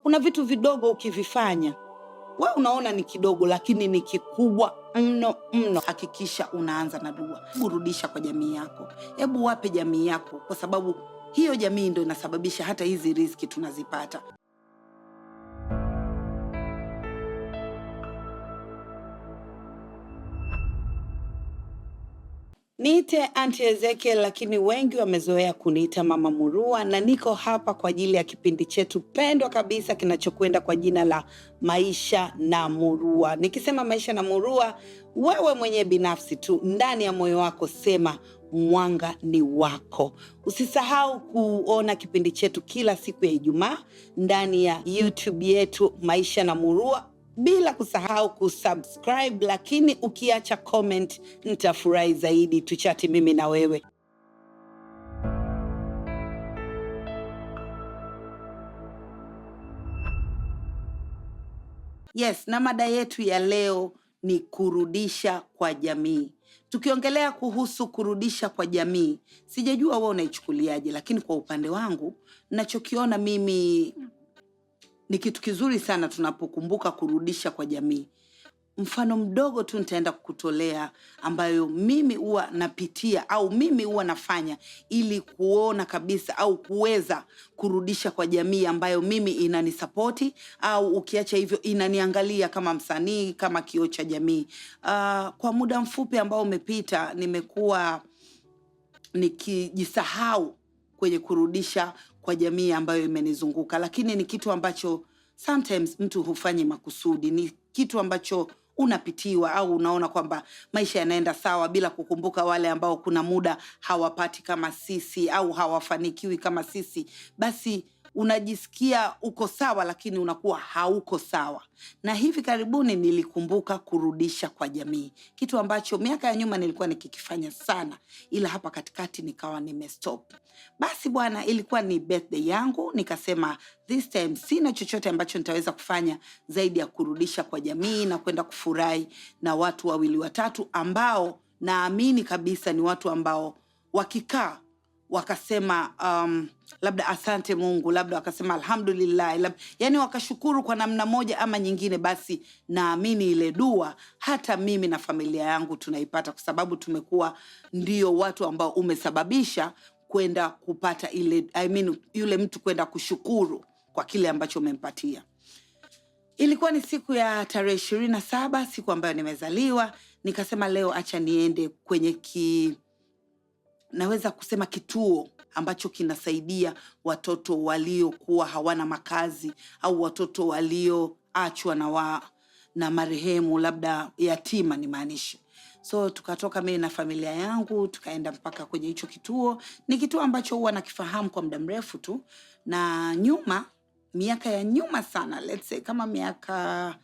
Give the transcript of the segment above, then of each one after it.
Kuna vitu vidogo ukivifanya we unaona ni kidogo, lakini ni kikubwa mno mno. Hakikisha unaanza na dua, burudisha kwa jamii yako, hebu wape jamii yako, kwa sababu hiyo jamii ndo inasababisha hata hizi riziki tunazipata. Niite Auntie Ezekiel, lakini wengi wamezoea kuniita Mama Murua, na niko hapa kwa ajili ya kipindi chetu pendwa kabisa kinachokwenda kwa jina la Maisha na Murua. Nikisema Maisha na Murua, wewe mwenyewe binafsi tu ndani ya moyo wako sema mwanga ni wako. Usisahau kuona kipindi chetu kila siku ya Ijumaa ndani ya YouTube yetu Maisha na Murua, bila kusahau kusubscribe, lakini ukiacha comment nitafurahi zaidi, tuchati mimi na wewe. Yes, na mada yetu ya leo ni kurudisha kwa jamii. Tukiongelea kuhusu kurudisha kwa jamii, sijajua wewe unaichukuliaje, lakini kwa upande wangu nachokiona mimi ni kitu kizuri sana tunapokumbuka kurudisha kwa jamii. Mfano mdogo tu nitaenda kukutolea ambayo mimi huwa napitia au mimi huwa nafanya ili kuona kabisa au kuweza kurudisha kwa jamii ambayo mimi inanisapoti au ukiacha hivyo inaniangalia kama msanii, kama kioo cha jamii. Kwa muda mfupi ambao umepita nimekuwa nikijisahau kwenye kurudisha kwa jamii ambayo imenizunguka, lakini ni kitu ambacho sometimes mtu hufanyi makusudi, ni kitu ambacho unapitiwa au unaona kwamba maisha yanaenda sawa bila kukumbuka wale ambao kuna muda hawapati kama sisi au hawafanikiwi kama sisi, basi unajisikia uko sawa, lakini unakuwa hauko sawa. Na hivi karibuni nilikumbuka kurudisha kwa jamii, kitu ambacho miaka ya nyuma nilikuwa nikikifanya sana, ila hapa katikati nikawa nimestop. Basi bwana, ilikuwa ni birthday yangu, nikasema this time sina chochote ambacho nitaweza kufanya zaidi ya kurudisha kwa jamii na kwenda kufurahi na watu wawili watatu ambao naamini kabisa ni watu ambao wakikaa wakasema labda asante Mungu, labda wakasema alhamdulillah, labda, yani wakashukuru kwa namna moja ama nyingine, basi naamini ile dua hata mimi na familia yangu tunaipata, kwa sababu tumekuwa ndio watu ambao umesababisha kwenda kupata ile, I mean, yule mtu kwenda kushukuru kwa kile ambacho umempatia. Ilikuwa ni siku ya tarehe 27, siku ambayo nimezaliwa. Nikasema leo acha niende kwenye naweza kusema kituo ambacho kinasaidia watoto waliokuwa hawana makazi au watoto walioachwa na marehemu, labda yatima nimaanishe. So tukatoka mimi na familia yangu tukaenda mpaka kwenye hicho kituo. Ni kituo ambacho huwa nakifahamu kwa muda mrefu tu, na nyuma, miaka ya nyuma sana, let's say kama miaka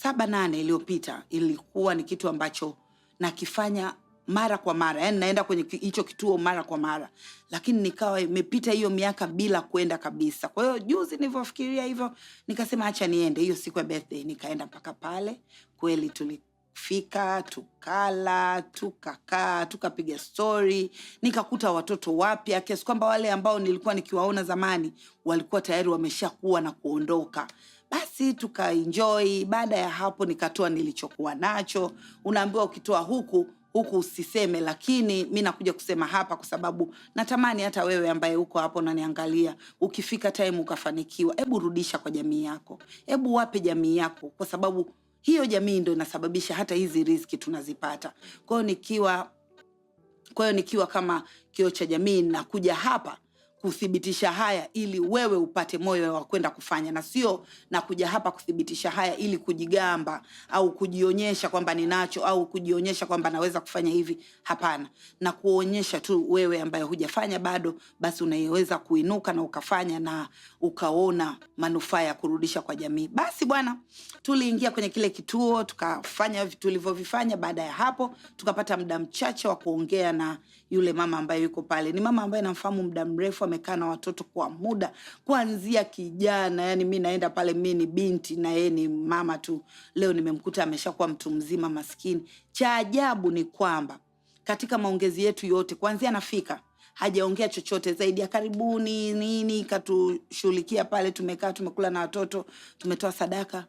7-8 iliyopita, ilikuwa ni kitu ambacho nakifanya mara kwa mara, yani naenda kwenye hicho kituo mara kwa mara, lakini nikawa imepita hiyo miaka bila kwenda kabisa. Kwa hiyo juzi nilivyofikiria hivyo nikasema acha niende hiyo siku ya birthday, nikaenda mpaka pale. Kweli tulifika, tukala, tukakaa, tukapiga story, nikakuta watoto wapya kiasi kwamba wale ambao nilikuwa nikiwaona zamani walikuwa tayari wameshakuwa na kuondoka. Basi tukaenjoy. Baada ya hapo nikatoa nilichokuwa nacho. Unaambiwa ukitoa huku huku usiseme, lakini mi nakuja kusema hapa kwa sababu natamani hata wewe ambaye uko hapo unaniangalia, ukifika time ukafanikiwa, hebu rudisha kwa jamii yako, hebu wape jamii yako, kwa sababu hiyo jamii ndio inasababisha hata hizi riziki tunazipata. Kwa hiyo nikiwa kama kioo cha jamii nakuja hapa kuthibitisha haya ili wewe upate moyo wa kwenda kufanya, na sio nakuja hapa kuthibitisha haya ili kujigamba au kujionyesha kwamba ninacho au kujionyesha kwamba naweza kufanya hivi. Hapana, na kuonyesha tu wewe ambaye hujafanya bado, basi unaweza kuinuka na ukafanya na ukaona manufaa ya kurudisha kwa jamii. Basi bwana, tuliingia kwenye kile kituo tukafanya tulivyovifanya. Baada ya hapo tukapata muda mchache wa kuongea na yule mama ambaye yuko pale. Ni mama ambaye namfahamu muda mrefu, amekaa na watoto kwa muda kuanzia kijana, yani mi naenda pale, mi ni binti na yeye ni mama tu. Leo nimemkuta ameshakuwa mtu mzima maskini. Cha ajabu ni kwamba katika maongezi yetu yote kuanzia nafika Hajaongea chochote zaidi ya karibuni nini, katushughulikia pale, tumekaa tumekula na watoto, tumetoa sadaka.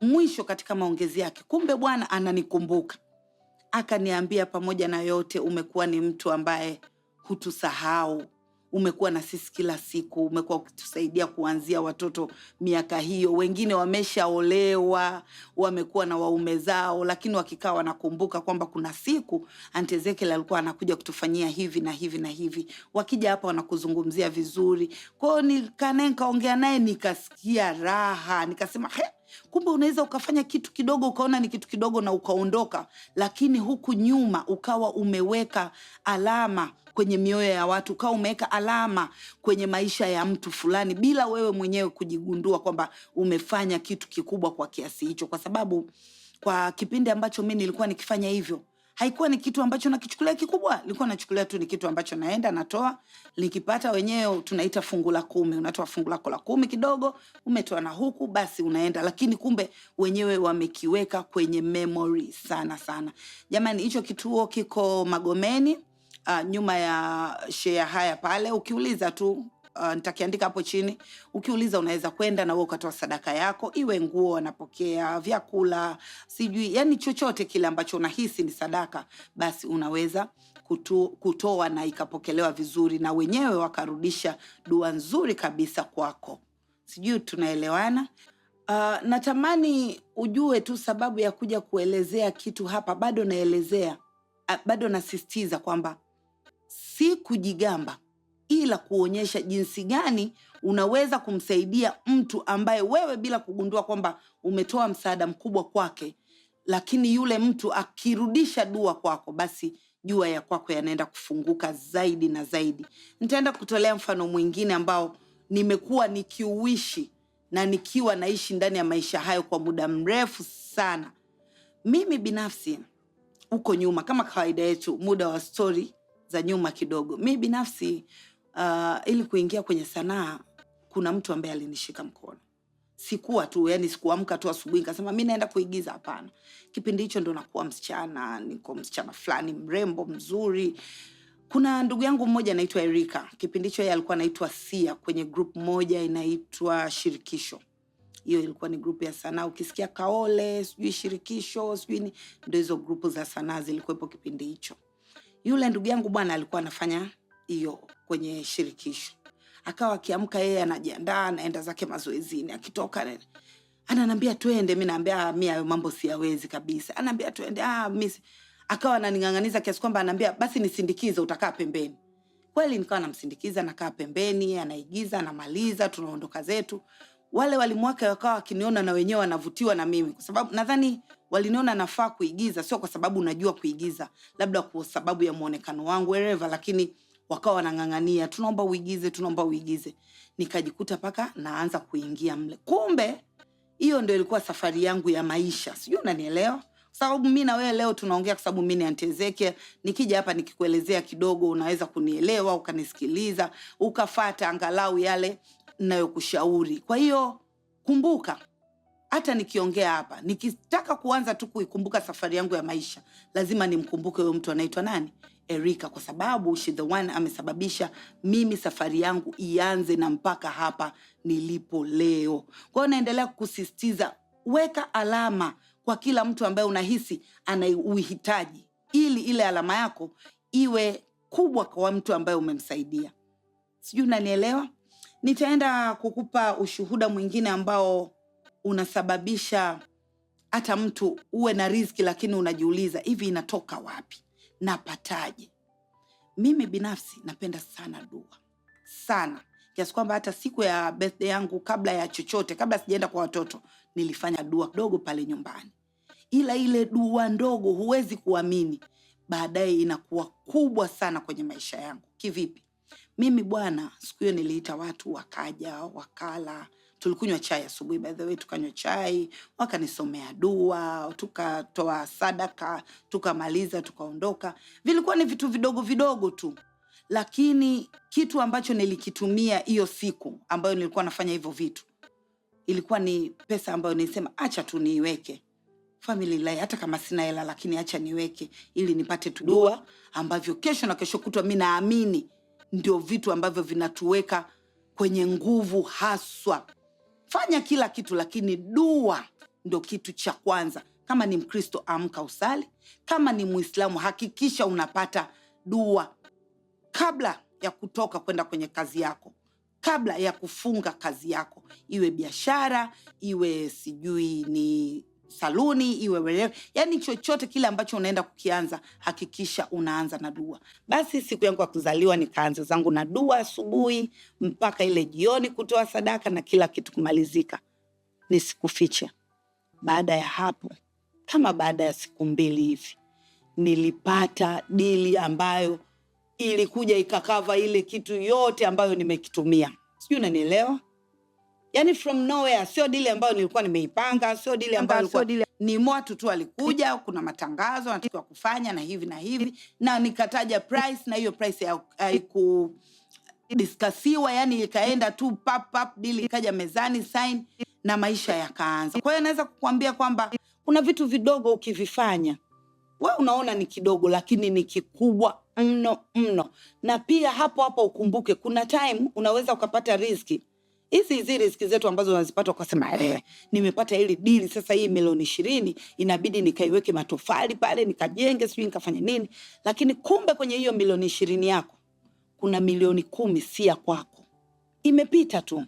Mwisho katika maongezi yake, kumbe bwana ananikumbuka, akaniambia, pamoja na yote umekuwa ni mtu ambaye hutusahau, umekuwa na sisi kila siku, umekuwa ukitusaidia kuanzia watoto miaka hiyo. Wengine wameshaolewa, wamekuwa na waume zao, lakini wakikaa wanakumbuka kwamba kuna siku Aunty Ezekiel alikuwa anakuja kutufanyia hivi na hivi na hivi. Wakija hapa wanakuzungumzia vizuri. Kwa hiyo nikaa naye nikaongea naye nikasikia raha, nikasema he, kumbe unaweza ukafanya kitu kidogo ukaona ni kitu kidogo na ukaondoka, lakini huku nyuma ukawa umeweka alama kwenye mioyo ya watu, ukawa umeweka alama kwenye maisha ya mtu fulani bila wewe mwenyewe kujigundua kwamba umefanya kitu kikubwa kwa kiasi hicho. Kwa sababu kwa kipindi ambacho mi nilikuwa nikifanya hivyo, haikuwa ni kitu ambacho nakichukulia kikubwa, nilikuwa nachukulia tu ni kitu ambacho naenda natoa, nikipata wenyewe tunaita fungu la 10, unatoa fungu lako la 10 kidogo, umetoa na huku basi unaenda, lakini kumbe wenyewe wamekiweka kwenye memory sana sana. Jamani, hicho kituo kiko Magomeni, nyuma ya share haya pale, ukiuliza tu nitakiandika hapo chini. Ukiuliza unaweza kwenda na wewe ukatoa sadaka yako, iwe nguo wanapokea, vyakula, sijui, yani chochote kile ambacho unahisi ni sadaka, basi unaweza kutoa na ikapokelewa vizuri na wenyewe wakarudisha dua nzuri kabisa kwako. Sijui tunaelewana? Natamani ujue tu sababu ya kuja kuelezea kitu hapa, bado naelezea, bado nasisitiza kwamba si kujigamba, ila kuonyesha jinsi gani unaweza kumsaidia mtu ambaye wewe bila kugundua kwamba umetoa msaada mkubwa kwake, lakini yule mtu akirudisha dua kwako, basi jua ya kwako yanaenda kufunguka zaidi na zaidi. Nitaenda kutolea mfano mwingine ambao nimekuwa nikiuishi na nikiwa naishi ndani ya maisha hayo kwa muda mrefu sana. Mimi binafsi huko nyuma, kama kawaida yetu, muda wa story za nyuma kidogo, mimi binafsi ili kuingia kwenye sanaa kuna mtu ambaye alinishika mkono. Sikuwa tu, yani sikuamka tu asubuhi nikasema mimi naenda kuigiza, hapana. Kipindi hicho ndo nakuwa msichana, niko msichana fulani mrembo mzuri. Kuna ndugu yangu mmoja anaitwa Erika. Kipindi hicho yeye alikuwa anaitwa Sia kwenye group moja inaitwa Shirikisho. Hiyo ilikuwa ni group ya sanaa. Ukisikia Kaole, sijui Shirikisho, sijui ni, ndio hizo group za sanaa zilikuwepo kipindi hicho. Yule ndugu yangu bwana alikuwa anafanya hiyo kwenye Shirikisho. Akawa akiamka yeye anajiandaa, anaenda zake mazoezini, akitoka ananiambia twende, mimi naambia mimi hayo mambo siyawezi kabisa. Ananiambia twende, mimi akawa ananing'ang'aniza kiasi kwamba ananiambia basi nisindikize, utakaa pembeni. Kweli nikawa namsindikiza, nakaa pembeni, anaigiza, anamaliza, tunaondoka zetu. Wale walimu wake wakawa wakiniona na wenyewe wanavutiwa na mimi, kwa sababu nadhani waliniona nafaa kuigiza, sio kwa sababu najua kuigiza, labda kwa sababu ya muonekano wangu wherever, lakini wakawa wanang'ang'ania, tunaomba uigize, tunaomba uigize. Nikajikuta paka naanza kuingia mle. Kumbe hiyo ndio ilikuwa safari yangu ya maisha. Sijui unanielewa? Sababu mimi na wewe leo tunaongea kwa sababu mimi ni Aunty Ezekiel. Nikija hapa nikikuelezea kidogo unaweza kunielewa, ukanisikiliza, ukafuata angalau yale ninayokushauri. Kwa hiyo kumbuka, hata nikiongea hapa, nikitaka kuanza tu kuikumbuka safari yangu ya maisha, lazima nimkumbuke huyo mtu anaitwa nani? Erika, kwa sababu she the one amesababisha mimi safari yangu ianze na mpaka hapa nilipo leo. Kwa hiyo naendelea kusisitiza, weka alama kwa kila mtu ambaye unahisi ana uhitaji, ili ile alama yako iwe kubwa kwa mtu ambaye umemsaidia. Sijui unanielewa? Nitaenda kukupa ushuhuda mwingine ambao unasababisha hata mtu uwe na riziki lakini unajiuliza hivi inatoka wapi? Napataje? Mimi binafsi napenda sana dua. Sana. Kiasi kwamba hata siku ya birthday yangu, kabla ya chochote, kabla sijaenda kwa watoto, nilifanya dua ndogo pale nyumbani. Ila ile dua ndogo huwezi kuamini, baadaye inakuwa kubwa sana kwenye maisha yangu. Kivipi? Mimi bwana, siku hiyo niliita watu wakaja, wakala. Tulikunywa chai asubuhi, by the way, tukanywa chai, wakanisomea dua, tukatoa sadaka, tukamaliza, tukaondoka. Vilikuwa ni vitu vidogo vidogo tu. Lakini kitu ambacho nilikitumia hiyo siku ambayo nilikuwa nafanya hivyo vitu, ilikuwa ni pesa ambayo nilisema acha tu niiweke family life, hata kama sina hela lakini acha niweke ili nipate tu dua ambavyo kesho na kesho kutwa mimi naamini Ndio vitu ambavyo vinatuweka kwenye nguvu haswa. Fanya kila kitu, lakini dua ndo kitu cha kwanza. Kama ni Mkristo, amka usali. Kama ni Muislamu, hakikisha unapata dua kabla ya kutoka kwenda kwenye kazi yako, kabla ya kufunga kazi yako, iwe biashara, iwe sijui ni saluni, iwe wewe, yani chochote kile ambacho unaenda kukianza, hakikisha unaanza na dua. Basi siku yangu ya kuzaliwa nikaanza zangu na dua asubuhi mpaka ile jioni, kutoa sadaka na kila kitu kumalizika. Nisikufiche, baada ya hapo, kama baada ya siku 2 hivi, nilipata dili ambayo ilikuja ikakava ile kitu yote ambayo nimekitumia. Sijui unanielewa? Yani from nowhere, sio dili ambayo nilikuwa nimeipanga, sio dili ambayo Sio ilikuwa dili ni watu tu walikuja, kuna matangazo natakiwa kufanya na hivi na hivi, na nikataja price, na hiyo price haiku discussiwa, yani ikaenda tu pap pap, dili ikaja mezani, sign, na maisha yakaanza. Kwa hiyo naweza kukuambia kwamba kuna vitu vidogo ukivifanya we unaona ni kidogo, lakini ni kikubwa mno mno. Na pia hapo hapo ukumbuke kuna time unaweza ukapata riziki hizi hizi riziki zetu ambazo unazipata ukasema, nimepata hili dili sasa, hii milioni 20 inabidi nikaiweke matofali pale nikajenge, sijui nikafanye nini. Lakini kumbe kwenye hiyo milioni 20 yako kuna milioni 10 si ya kwako, imepita tu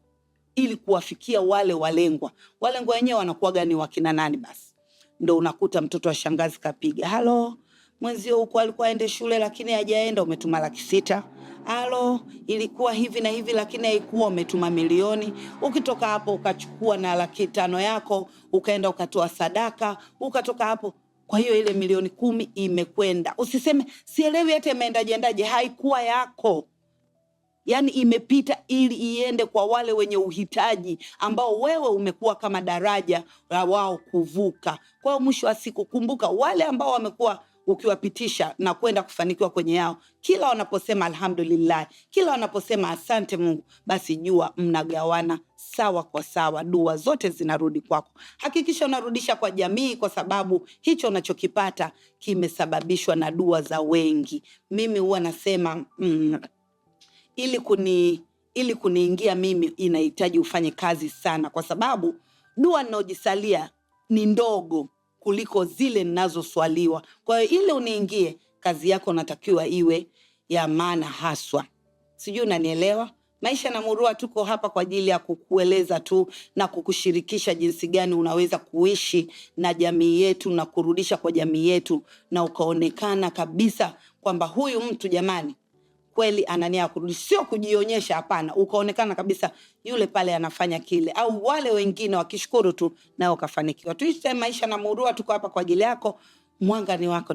ili kuwafikia wale walengwa. Walengwa wenyewe wanakuwaga ni wakina nani? Basi ndo unakuta mtoto wa shangazi kapiga, halo, mwenzio huko alikuwa aende shule lakini hajaenda, umetuma 600,000. Halo, ilikuwa hivi na hivi lakini haikuwa, umetuma milioni. Ukitoka hapo ukachukua na 500,000 yako ukaenda ukatoa sadaka, ukatoka hapo. Kwa hiyo ile milioni 10 imekwenda. Usiseme sielewi hata imeendaje endaje, haikuwa yako. Yani imepita ili iende kwa wale wenye uhitaji ambao wewe umekuwa kama daraja la wao kuvuka. Kwa hiyo mwisho wa siku kumbuka wale ambao wamekuwa ukiwapitisha na kwenda kufanikiwa kwenye yao, kila wanaposema alhamdulillah, kila wanaposema asante Mungu, basi jua mnagawana sawa kwa sawa, dua zote zinarudi kwako. Hakikisha unarudisha kwa jamii, kwa sababu hicho unachokipata kimesababishwa na dua za wengi. Mimi huwa nasema ili kuniingia mimi inahitaji ufanye kazi sana, kwa sababu dua ninayojisalia ni ndogo kuliko zile ninazoswaliwa. Kwa hiyo ili uniingie, kazi yako unatakiwa iwe ya maana haswa. Sijui unanielewa? Maisha na Murua tuko hapa kwa ajili ya kukueleza tu na kukushirikisha jinsi gani unaweza kuishi na jamii yetu na kurudisha kwa jamii yetu, na ukaonekana kabisa kwamba huyu mtu jamani kweli ana nia ya kurudi, sio kujionyesha, hapana. Ukaonekana kabisa yule pale anafanya kile, au wale wengine wakishukuru tu nao ukafanikiwa. Tuishi Maisha na Murua, tuko hapa kwa ajili yako. Mwanga ni wako.